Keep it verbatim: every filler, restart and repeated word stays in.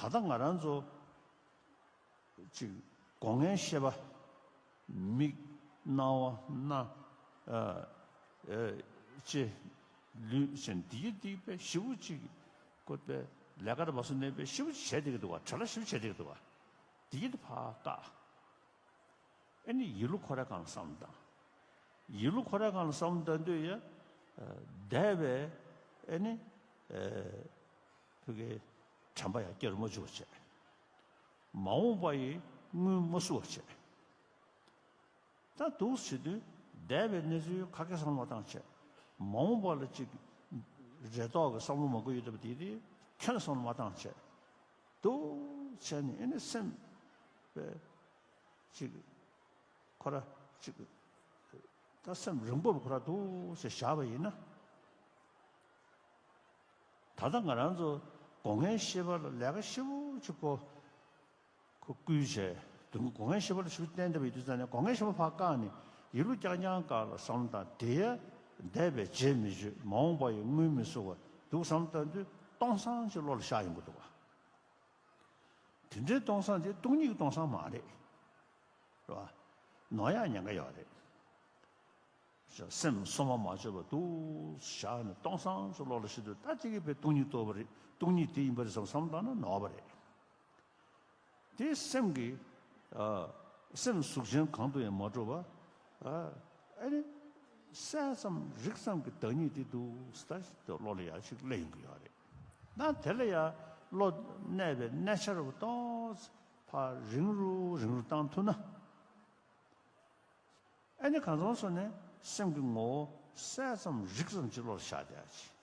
ད་ལྟ་ང་རང་ཚོ་ཅིག་སྒོ་ལྔའི་ཤེས་པ། མིག། རྣ་བ། སྣ། ཨ། ཨ། ལྕེ། ལུས་ཟེར་འདི་ཡི་འདི་པའི་ཞིབ་པོ་ཅིག་ཀོ་པའི་ལས་ཀ་དང་མ་སུ་གནས་པའི་ཞིབ་པོ་ཅིག་བྱས་བསྡད་ཀྱི་འདུག་བ། བྲེལ་བ་ཞིབ་བྱས་བསྡད་ཀྱི་འདུག་བ། འདི་ཡི་འདི་ཕར་བཀག་ཨ་ནི་ཡིད་བློ་འཁོར་ཡ་སྒང་ལ་བསམ་བློ་བཏང་། ཡིད་བློ་འཁོར་ཡ་སྒང་ལ་བསམ་བློ་བཏང་དུས་ཡ། ཨ། འདས་པའི་ཨ་ནི། ཨ། ཕ་གིའི་དྲན་པ་ཡང་སྐྱེ་རུ་མ་བཅུག་པ་བྱས། མ་འོངས་པ་ཡི་དངུལ་མ་བསུ་བ་བྱས། ད་འདུག་བྱེད་དུས་འདས་པའི་གནས་ཚུལ་ག་གེ་བསམ་བློ་མ་བཏང་བྱས། མ་འོངས་པ་ལ་ཅིག་རེ་དོགས་ཀྱི་བསམ་བློ་མང་པོ་ཡོད་བསྡད་པ་དེ་དེ་ཁྱོན་ནས་བསམ་བློ་མ་བཏང་བྱས། འདུག་བྱས་ནས་ཨ་ནི་སེམས་པའི་ཅིག་ཁོ་ར་ཅིག་ད་སེམས་རང་བབས་ཁོ་ར་འདུག་བྱས་བཞག་པ་ཡིན་ན། ད་ལྟ་ང་རང་ཚོ་སྒོ་ལྔའི་ཤེས་པ་ལ་ལས་ཀ་ཞིབ་པོ་ཅིག་གོ་ཁོ་བསྐུལ་བྱས། དུང་སྒོ་ལྔའི་ཤེས་པ་ལ་ཞིབ་ཏན་ཏན་བའི་དུས་ཙམ་ནས་སྒོ་ལྔའི་ཤེས་པ་ཕར་བཀག་ནས་ཡིད་བློ་རྐྱང་རྐྱང་སྒང་ལ་བསམ་བློ་བཏང་། དེ་ཡང་འདས་པའི་རྗེས་མི་བརྗོད། མ་འོངས་པ་ཡི་དངུལ་མི་བསུ་བ་འདུག་བསམ་བཏང་དུས་སྟོང་སང་ཅིག་བློ་ལ་ཤར་ཡོང་གི་འདུག་བ། དེ་འདྲའི་སྟོང་སང་དེ་སྟོང་ཉིད་ཀྱི་སྟོང་སང་མ་རེད། རེད་བ། ནོར་ཡག་ཉེན་ཁ་ཡོད་རེད། སེམས་སོ་མ་མ་བཅོས་པ་འདུག་བཞག་ནས་སྟོང་སང་ཅིག་བློ་ལ་ཤར་དུས་ད་དེ་གི་བས་སྟོང་ཉིད་རྟོགས་པ་རེད། སྟོང་ཉིད་དེ་ཡིན་པ་རེད་བསམ་བསམ་བཏང་ན་ནོར་བ་རེད། དེ་སེམས་ཀྱི། ཨ། སེམས་གཟུགས་ཅན་གང་དུ་ཡང་མ་གྲུབ་པ། ཨ། ཨ་ནི་གསལ་ཙམ་རིག་ཙམ་གྱི་བདག་ཉིད་དེ་འདུག་ཟེར་ད་བློ་ལ་ཡག་ཅིག་སླེབས་ཡོང་གི་ཡོད་རེད། ད་དེ་ལ་ཡང་བློ་གནས་པའི་གནས་ཆ་རུ་ཏོག་ཙམ་ཕར་རིང་རུ་རིང་རུ་བཏང་ཐུབ་ན། ཨ་ནི་གང་ཙམ་སོང་ནས་སེམས་ཀྱི་ངོ་བོ་གསལ་ཙམ་རིག་ཙམ་ཅིག་བློ་ལ་ཤར་བསྡད་ཡ་ཅིག